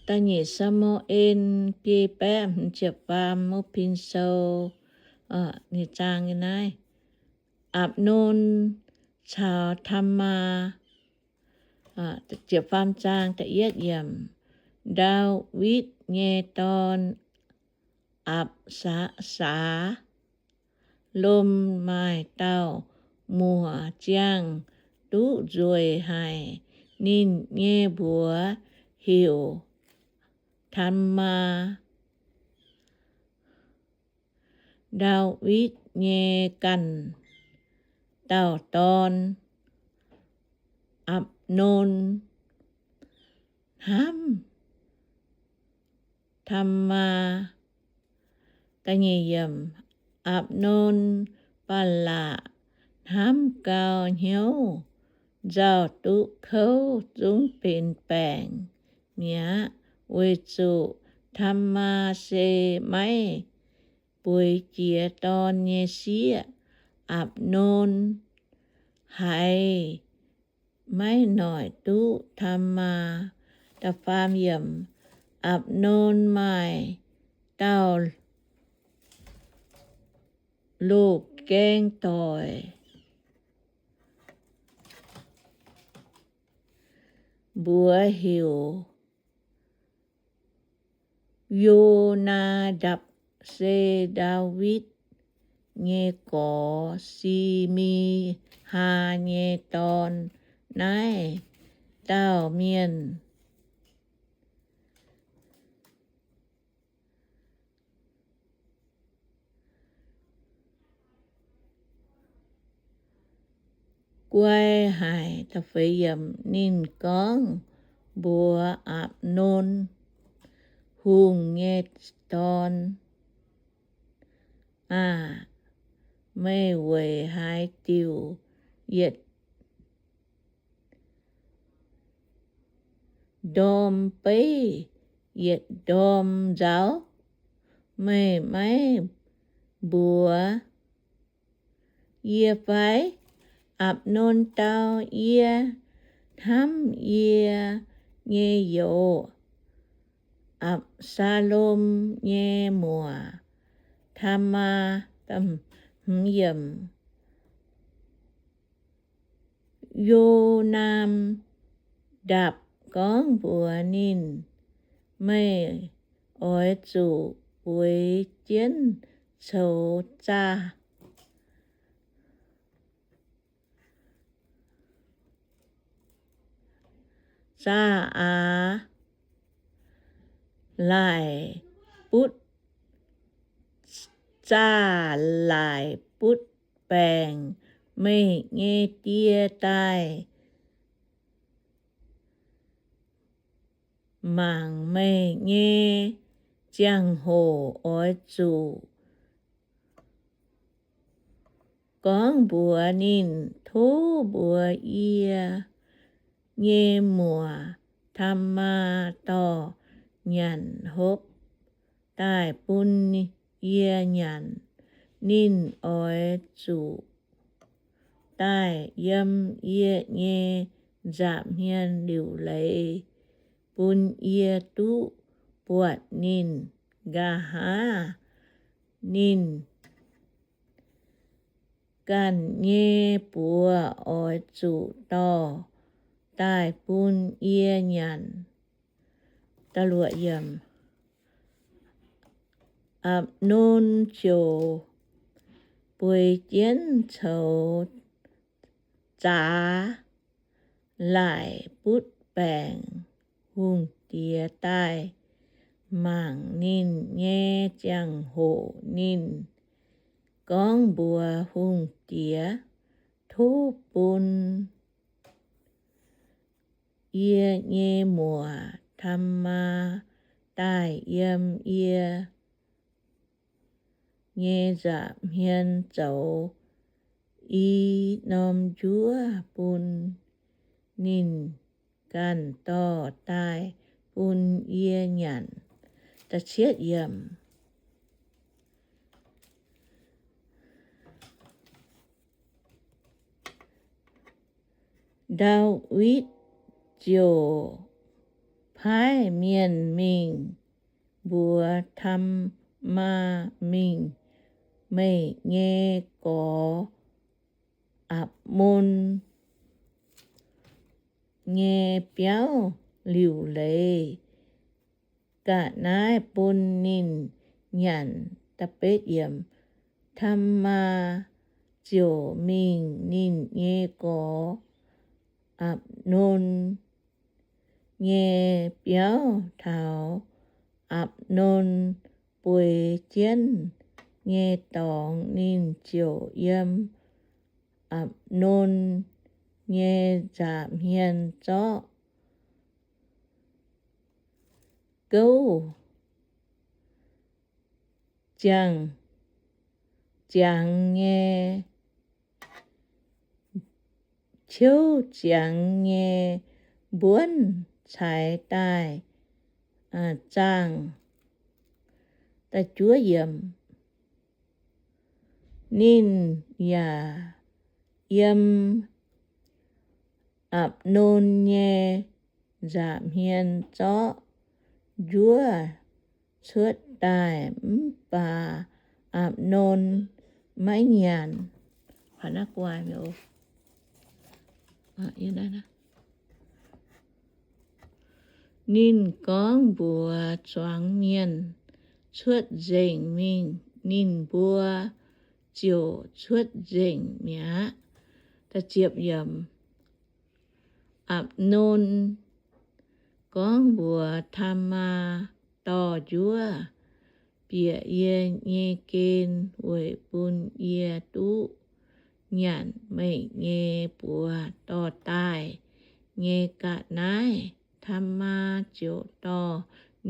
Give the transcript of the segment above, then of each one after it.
Da'nyeic Saa^mu^en biei baeqv hmz ziepc faam, Mouv Pin Sou. Ninh zaang nyei naaiv, Apc^non caux Taamaa. Ziepc faam zaang da'yietv yiemc. Ndaawitv nyei dorn, Apc^saa^lom, maaih dauh muoc ziangh duqv nzueic haic. Ninh nyei mbuox heuc Taamaa, Ndaawitv nyei ganh dauh dorn, Apc^non, hnamv Taamaa. Apc^non ba'laqc hnamv gau hnyouv nzauh duqv kouv zungv benx baengc mi'aqv, weic zuqc Taamaa se maiv bueix jiex dorn nyei sieqv. Apc^non haiz maiv noic duqv Taamaa. Apc^non maaih dauh loz-gaeng doic, mbuox heuc Yo^naa^ndapc, se Ndaawitv nyei gorx, Si^mi^haa, nyei dorn. Naaiv dauh mienh guai haic. Ninh gorngv mbuox Apc^non, Hungh nyei dorn aah! Meih weic haaix diuc yietc ndorm beiv yietc ndorm nzauz? Meih maiv mbuox yie fai? Apc^non dau, Yie hnamv yie nyei youz, Apc^saa^lom, nyei muoc, Taamaa. Yo^naa^ndapc gorngv mbuox ninh, Meih oix zuqc bueix jienv coux zaah zaah aax laaix butv, zaah laaix butv baengc. Meih nyei die daaih mangc meih nyei ziangh hoc oix zuqc gorngv mbuox ninh, Tov mbuox yie nyei muoc, Taamaa, dorh nyanc hopv daaih bun yie nyanc. Ninh oix zuqc daaih yiem yie nyei nza'hmien liuc leiz bun yie duqv buatc ninh. Nqa'haav ninh ganh nyei buoz oix zuqc dorh daaih bun yie nyanc. Apc^non ziouc bueix jienv coux zaah laaix butv baengc. Hungh diex daaih mangc ninh nyei ziangh hoc ninh gorngv mbuox hungh diex, Tov bun yie nyei muoc, Taamaa, daaih yiem yie nyei nza'hmien zoux i norm njuov bun ninh ganh dorh daaih bun yie nyanc. Ndaawitv ziouc p Aaiv mienh mingh mbuox Tam^maa mingh, Meih nyei gorx Apc^non nyei biauv liuc leiz ga'naaiv bun ninh nyanc. Tam^maa ziouc mingh ninh nyei gorx Apc^non nyei biauv taux Apc^non bueix jienv nyei dorngx. Ninh ziouc yiem Apc^non nyei nza'hmien zorqv gouv ziangx, ziangx nyei, ciouv ziangx nyei mbuonv caux daaih zaangh. Ninh yaac yiem Apc^non nyei nza'hmien zorqv njuov cuotv daaih. Mv baac Apc^non maiv nyanc. Ninh gorngv mbuox zuangx mienh cuotv nzengc mingh, ninh mbuo ziouc cuotv nzengc mi'aqv. Apc^non gorngv mbuox Tam^maa, Dorh njuov bieqc yie nyei gen weic bun yie duqv nyanc meih nyei buoz dorh daaih nyei ga'naaiv. Tam^maa ziouc dorh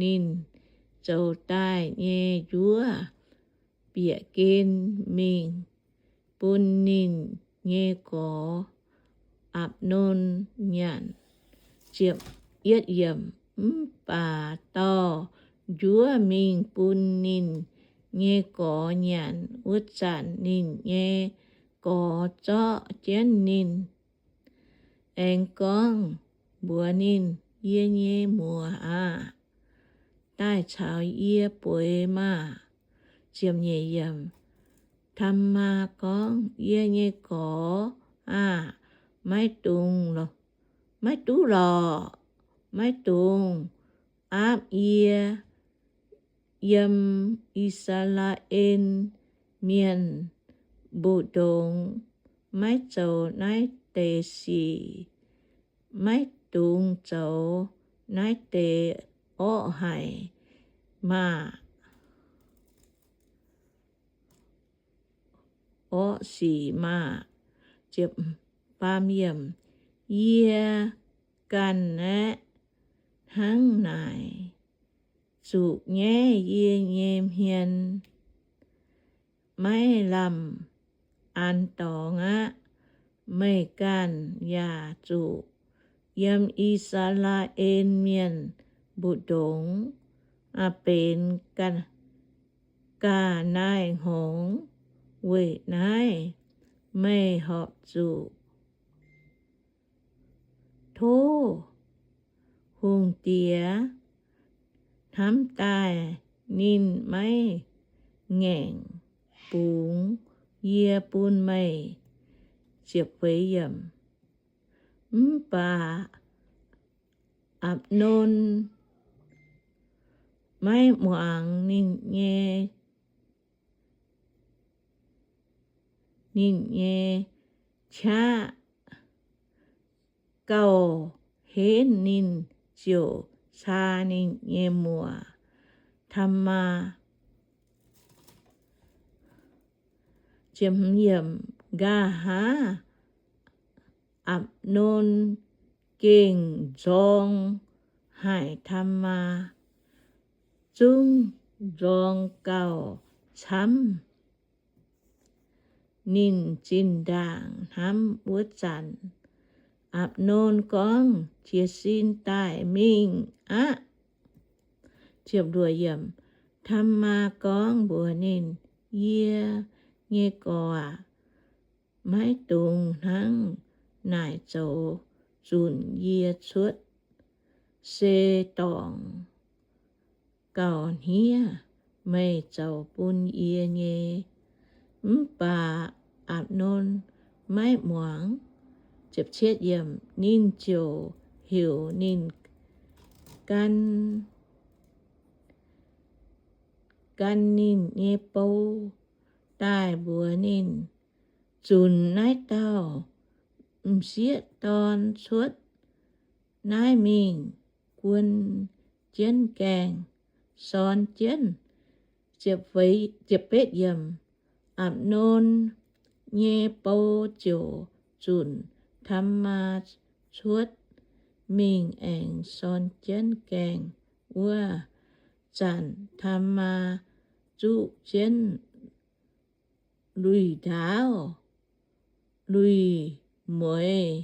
ninh zoux daaih nyei njuov bieqc gen mingh bun ninh nyei gorx Apc^non nyanc. Mv baac dorh njuov mingh bun ninh nyei gorx nyanc wuov zanc, ninh nyei gorx zorqv jienv ninh, aengx gorngv mbuox ninh, Yie nyei muoc aah! Daaih caux yie bueix maah! Tam^maa gorngv, Yie nyei gorx aah! Maiv dungx, maiv duqv lorqc. Maiv dungx aapv yie yiem I^saa^laa^en Mienh mbu'ndongx maiv zoux naaiv deix sic. Maiv dungx zoux naaiv deix orqv haic maah! Orqv sic maah! Yie ganh aeqv, hnangv naaic zuqc nyaiv yie nyei hmien maiv lamh an dorngx aqv. Meih ganh yaac zuqc yiem I^saa^laa^en Mienh mbu'ndongx benx ga'naaiv-hngongx. Weic naaiv meih horpc zuqc tov Hungh Diex hnamv daaih ninh maiv ngaengc bungx yie bun meih. Mv baac Apc^non maiv muangx ninh nyei, ninh nyei qaqv gauh henv, ninh ziouc caa ninh nyei muoc, Tam^maa. Nqa'haav Apc^non gengh nzorng haic Tam^maa, zungv nzorng gauh camv. Ninh zinh ndaangc hnamv wuov zanc, Apc^non gorngv, Jiez sin daaih mingh aqv. Tam^maa gorngv mbuox ninh, Yie nyei gorx aac, maiv dungx hnangv naaic zoux zunc yie cuotv se dorngc gauh hniev meih zoux bun yie nyei. Mv baac Apc^non maiv muangx. Ninh ziouc heuc ninh gan, gan ninh nyei bou daaih mbuox ninh, Zunc naaiv dauh m'sieqv dorn cuotv naaiv mingh guon jienv gaengh, sorn jienv. Apc^non nyei bou ziouc zunc Tammaa cuotv mingh aengx sorn jienv gaengh. Wuov zanc Tammaa zuqv jienv lui-ndaauv, lui-mueiz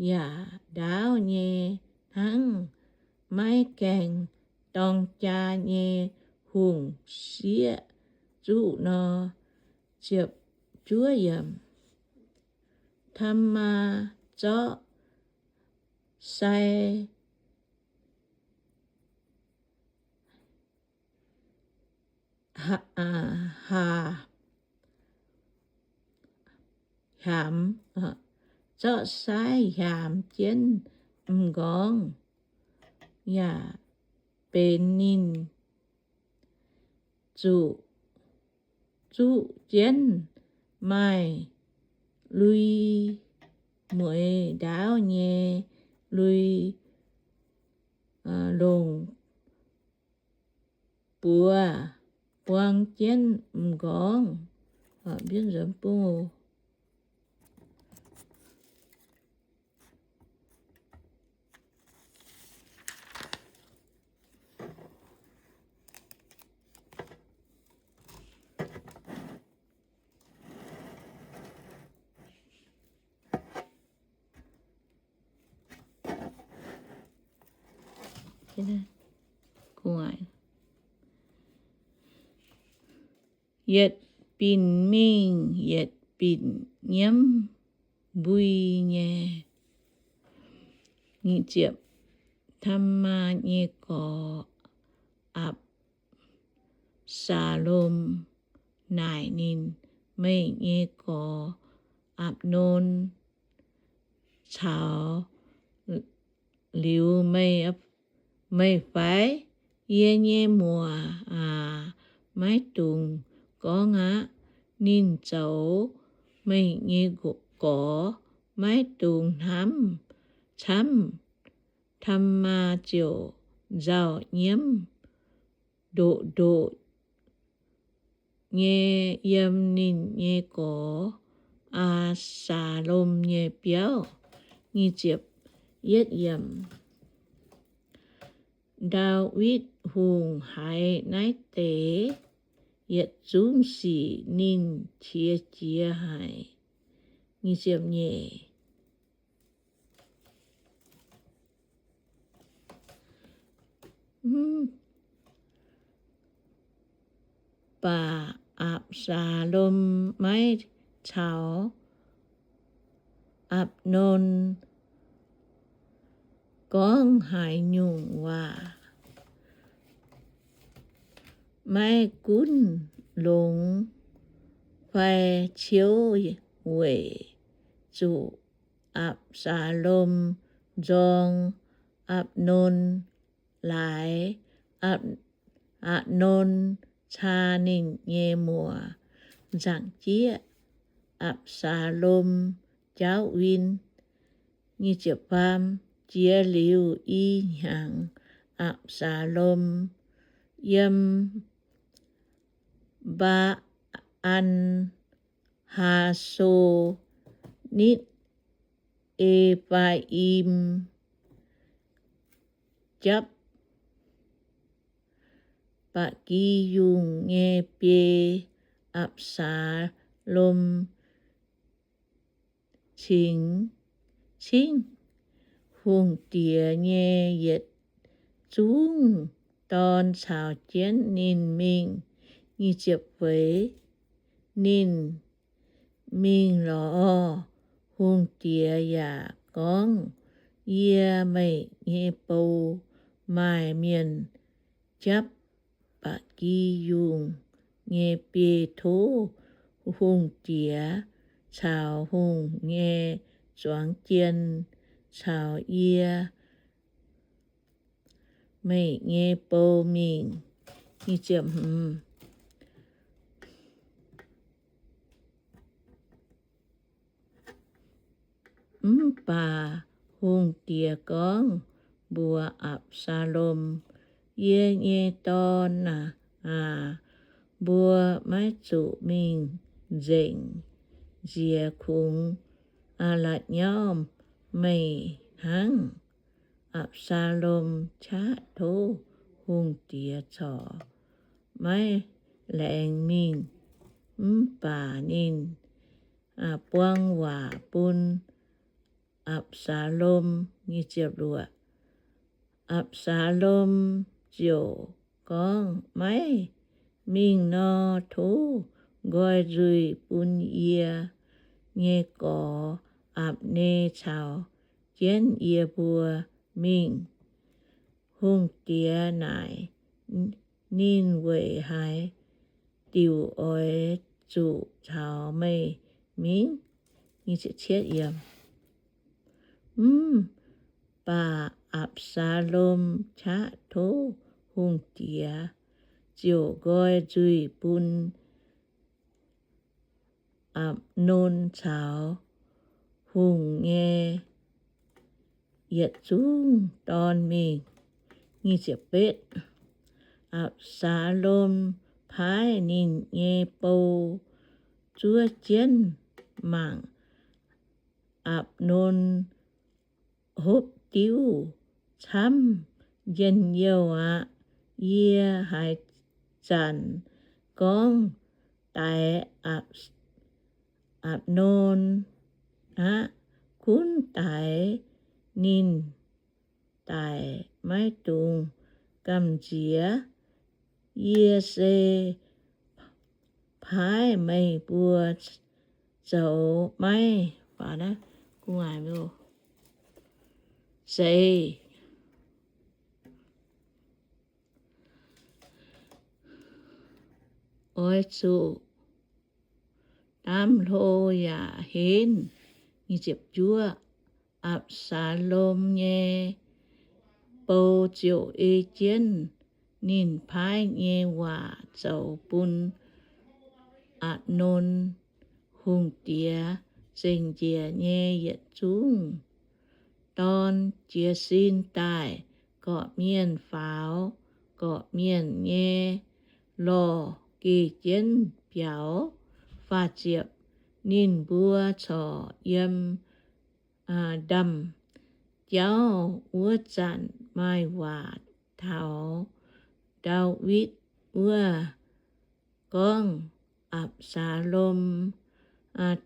yaac ndaauv nyei hnangv, maiv gaengh dorng jaa nyei hungh sieqv zuqv nor. Tammaa zorqv sai haa, haa, hiaamx, zorqv sai hiaamx jienv m'nqorngv, yaac benx ninh zuqc, zuqc jienv maaih lui-mueiz ndaauv nyei lui-longc buoz buang jienv m'nqorngv. Yietc binc mingh yietc binc nyiemv mbui nyei. Tammaa nyei gorx Apc- Apc^saalom naaic ninh, Meih nyei gorx Apc^non caux liuz meih, meih fai? Yie nyei muoc aac, maiv dungx gorngv aqv. Ninh zoux meih nyei gorx, maiv dungx hnamv camv. Tammaa ziouc nzauh nyiemv ndoqc ndoqc nyei yiem ninh nyei gorx, Apc^saalom, nyei biauv. Ndaawitv Hungh haiz naaiv deix yietc zungv sic, ninh qiex jiez haic. Mv baac Apc^saalom maiv caux Apc^non gorngv haaix nyungc waac, maiv gunv longx fai ciouv, weic zuqc Apc^saalom nzorng Apc^non laaix. Apc- Apc^non caa ninh nyei muoc nzaangc jieqv, Apc^saalom jaauv win. Jiex liuz i hnyangx, Apc^saalom yiem Mbaa^an Haaso nitv E^faa^im japv ba'gi yungh nyei biei. Apc^saalom cingx cingv hungh diex nyei yietc zungv dorn caux jienv ninh mingh. Ninh mingh lorz hungh diex yaac gorngv, Yie, meih nyei bou, maaih mienh japv ba'gi yungh nyei biei tov hungh diex caux hungh nyei zuangx jien caux yie, meih nyei bou, mingh. Mv baac hungh diex gorngv mbuox Apc^saa^lom, Yie nyei dorn aac, mbuo maiv zuqc mingh nzengc nziex kungx la'nyauv meih hnangv. Apc^saa^lom qaqv tov hungh diex corc maiv laengz mingh. Mv baac ninh buang waac bun Apc^saa^lom. Apc^saa^lom ziouc gorngv, Maiv mingh nor, tov nqoi nzuih bun yie nyei gorx Apc^ne caux jienv yie mbuo mingh. Hungh diex naaic ninh, Weic haaix diuc oix zuqc caux meih mingh? Mv baac Apc^saa^lom qaqv tov hungh diex, ziouc nqoi nzuih bun Apc^non caux hungh nyei yietc zungv dorn mingh. Apc^saa^lom paaiv ninh nyei bou zuov jienv mangc Apc^non hopv diuv camv njien-youh aqv. Yie haaix zanc gorngv daix Apc^non aqv, gunv daix ninh daic, maiv dungx gamh nziex. Yie se paaiv meih mbuo zoux maiv zeiz. Oix zuqc daamv hlo yaac henv. Apc^saa^lom nyei bou ziouc ei jienv ninh paaiv nyei waac zoux bun Apc^non. Hungh diex zengc njiec nyei yietc zungv dorn jiez sin daaih, gorqv-mienh faaux gorqv-mienh nyei lorh geh jienv biaux. Faah ziepc, ninh mbuo corc yiem ndaamv-jauv wuov zanc maaih waac taux Ndaawitv wuov gorngv, Apc^saa^lom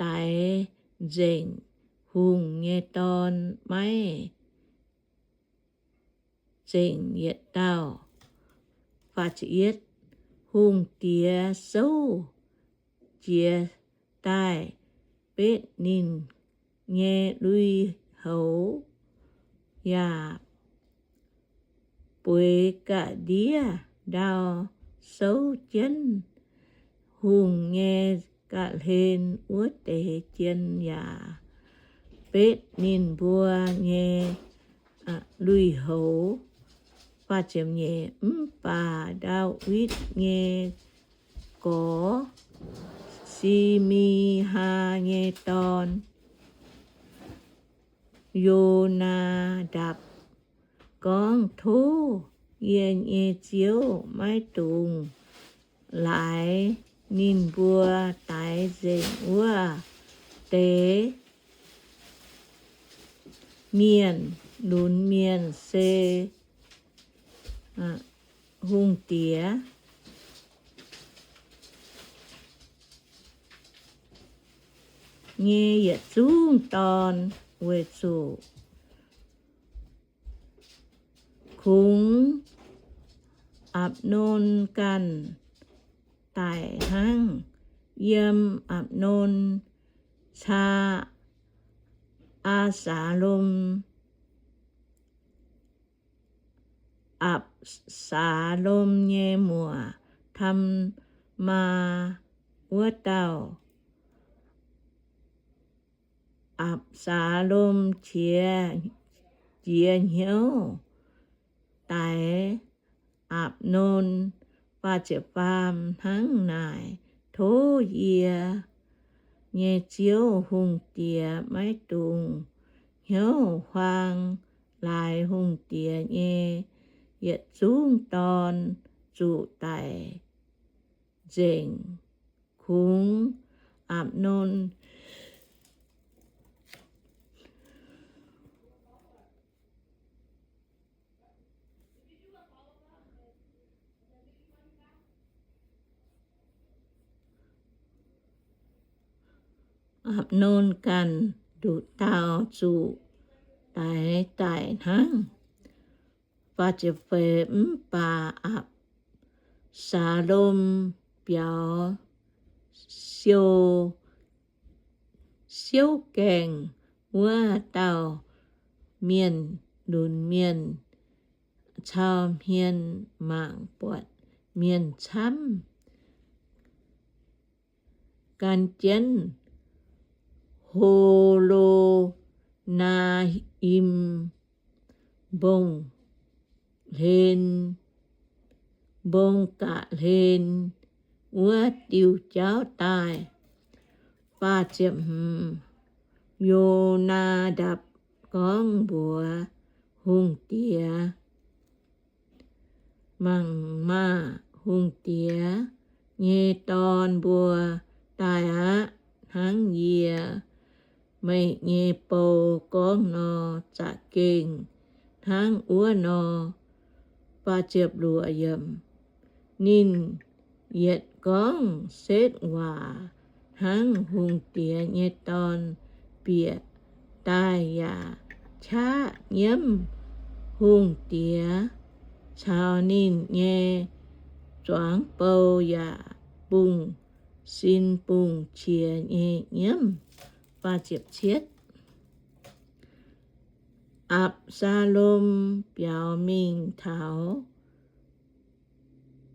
daix nzengc hungh nyei dorn maiv zengc yietc dauh. Hungh diex souv jiez daaih betv ninh nyei lui-houx, yaac bueix ga'ndiev ndau souv jienv hungh nyei ga'hlen wuov deix jien yaac betv ninh mbuo nyei lui-houx. Mv baac Ndaawitv nyei gorx, Si^mi^haa nyei dorn, Yo^naa^ndapc, gorngv, Tov yie nyei Ziouv maiv dungx laaix ninh mbuo daix nzengc wuov deix mienh. Lunx mienh se hungh diex nyei yietc zungv dorn, weic zuqc kungx Apc^non ganh daic hnangv. Yiem Apc^non caa Aa^saa^lom Apc^saa^lom nyei muoc, Taa^maa, wuov dauh. Apc^saa^lom qiex jiez hnyouv daix Apc^non. Faah ziepc faam hnangv naaic, Tov yie nyei Ziouv, hungh diex, maiv dungx hnyouv huaang laaix hungh diex nyei yietc zungv dorn zuqc daic nzengc. Kungx Apc^non Apc^non ganh nduqc dauh zuqc daix daic hnangv. Mv baac Apc^saa^lom biaux siou, siouv gaengh wuov dauh mienh lunx mienh cau hmien mangc buatc mienh camv gan jienv Ho^lo^naa^im mbong hlen, mbong ga'hlen wuov diuh jauv daaih. Faah ziepc hmz, Yo^naa^ndapc gorngv mbuox hungh diex, Mangc maah! Hungh diex nyei dorn mbuo daaih aqv. Hnangv yie, meih nyei bou, gorngv nor, za'gengh hnangv wuov nor. Ninh yietc gorngv setv waac hnangv hungh diex nyei dorn bieqc daaih yaac qaqv nyiemv hungh diex caux ninh nyei zuangx bou yaac bungx sin bungx qiex nyei nyiemv. Apc^saa^lom biaux mingh taux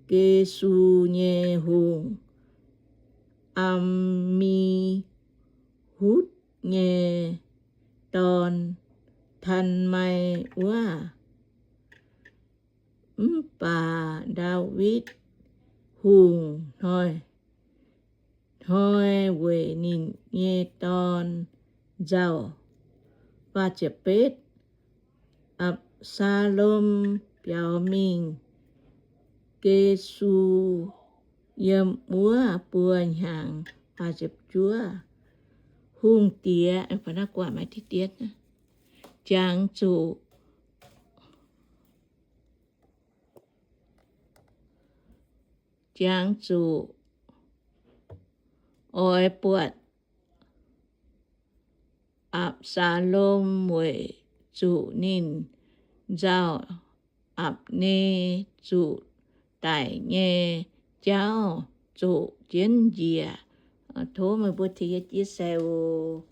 Gesu nyei hungh, Am^mi^hutv nyei dorn, Taan^mai wuov. Mv baac Ndaawitv Hungh hnoi weic ninh nyei dorn nzauh. Apc^saa^lom biaux mingh Gesu, yiem wuov buo hnyangx. Hungh diex, jangx zuqc, jangx zuqc oix buatc Apc^saa^lom weic zuqc ninh nzauh Apc^ne zuqc daic nyei jauv zoqc jienv njiec. Tov meih mbuo tengx yie chia sẻ oc.